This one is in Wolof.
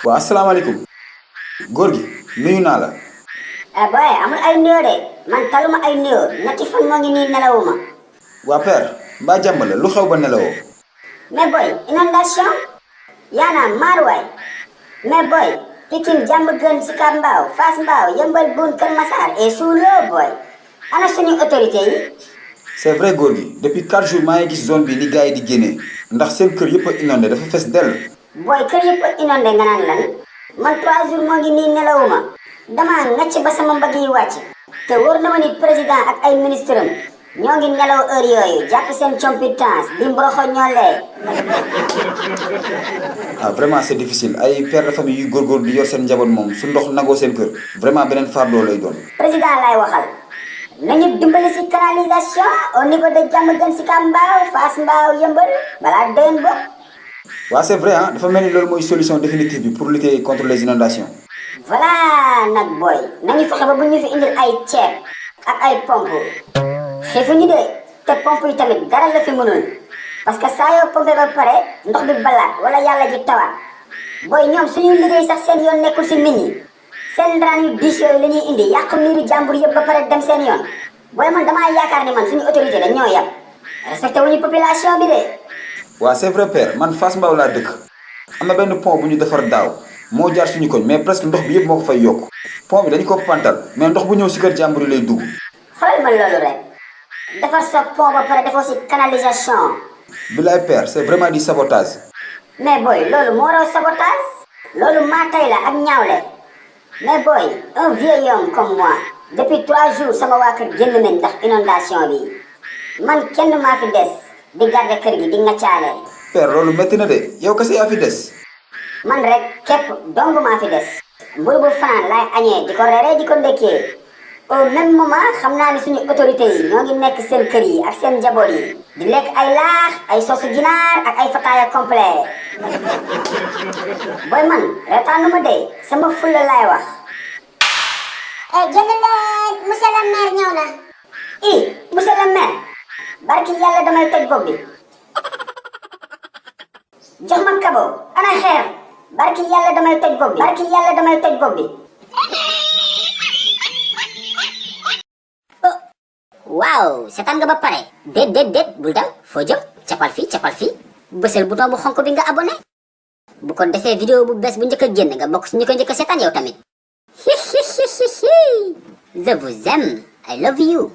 waaw asalaamaaleykum góor gi nuyu naa la. boy amul ay nuyoo de man taluma ay nuyoo ñetti fan moo ngi nii nelawuma. waa père mbaa jàmm la lu xew ba nelawoo. mais boy inondation yaana maar waay mais boy Pikine Diamaguène Sicap Mbao Fass Mbao Yeumbeul Boune Keur Massar et sous l'eau boy ana suñu autorité yi. c'est vrai góor gi depuis 4 jours maa ngi gis zone bi ni gars yi di génnee ndax seen kër yëpp a inondé dafa fes dell. boy kër yëpp a inondé nga naan lan man 3 jours moo ngi nii nelawuma damaa ngacc ba sama mbagg yi wàcc te wóor na ma ni président ak ay ministre am ñoo ngi nelaw heure yooyu jàpp seen compétence di mboroxo ñoolee. ah vraiment c'est difficile ay père de famille yu góorgóor di yor seen njaboot moom su ndox nagoo seen kër vraiment beneen fardeau lay doon. président laay waxal nañu dimbali si canalisation au niveau de Diamaguène Sicap Mbao Fass Mbao Yeumbeul balaa déwén bopp. waaw c'est vrai ah dafa mel ni loolu mooy solution définitive bi pour lutter contre les inondations. voilà nag booy nañu fexe ba bu ñu fi indil ay ceeb ak ay pompe xiifuñu de te pompe yi tamit dara la fi mënul parce que saa yoo pompe ba pare ndox bi balaat wala yàlla ji tawaat booy ñoom suñuy liggéey sax seen yoon nekkul si nit ñi seen ndaraan yu diis yooyu la ñuy indi yàq miiru jàmbur yëpp ba pare dem seen yoon booy man damaa yaakaar ni man suñu autorité dañ ñoo yab respecté wuñu population bi de. waaw c'est vrai père man Fass Mbao laa dëkk am na benn pont bu ñu defar daaw moo jaar suñu koñ mais presque ndox bi yëpp moo ko fay yokk pont bi dañu ko pantal mais ndox bu ñëw si kër jàmbur yi lay dugg. xoolal ma loolu rek defar sa pont ba pare defoo si canalisation. bilaay père c'est vraiment du sabotage. mais booy loolu moo raw sabotage loolu maa tay la ak ñaawle mais booy un vieil homme comme moi depuis 3 jours sama waa kër génn nañ ndax inondation bi man kenn maa fi des di garder kër gi di ngaccaale. père loolu métti na de yow kese yaa fi des. man rek képp dong maa fi des mburu bu fanaan laay añee di ko reeree di ko ndekkee au même moment xam naa ni suñu autorités yi ñoo ngi nekk seen kër yi ak seen njaboot yi di lekk ay laax ay sosu ginaar ak ay fataaya complet booy man retaanu ma de sama fulla laay wax. jënd leen monsieur le maire ñëw na. monsieur le maire barki yàlla damay toj bopp bi jox ma kabo ana xeer barki yàlla damay toj bopp bi barki yàlla damay toj bopp bi. waaw seetaan nga ba pare. déet bul dem foo jëm capal fii bësal bouton bu xonk bi nga abonné bu ko defee vidéo bu bees bu njëkk a génn nga bokk si ñu ko njëkk a seetaan yow tamit. Je vous aime. I love you.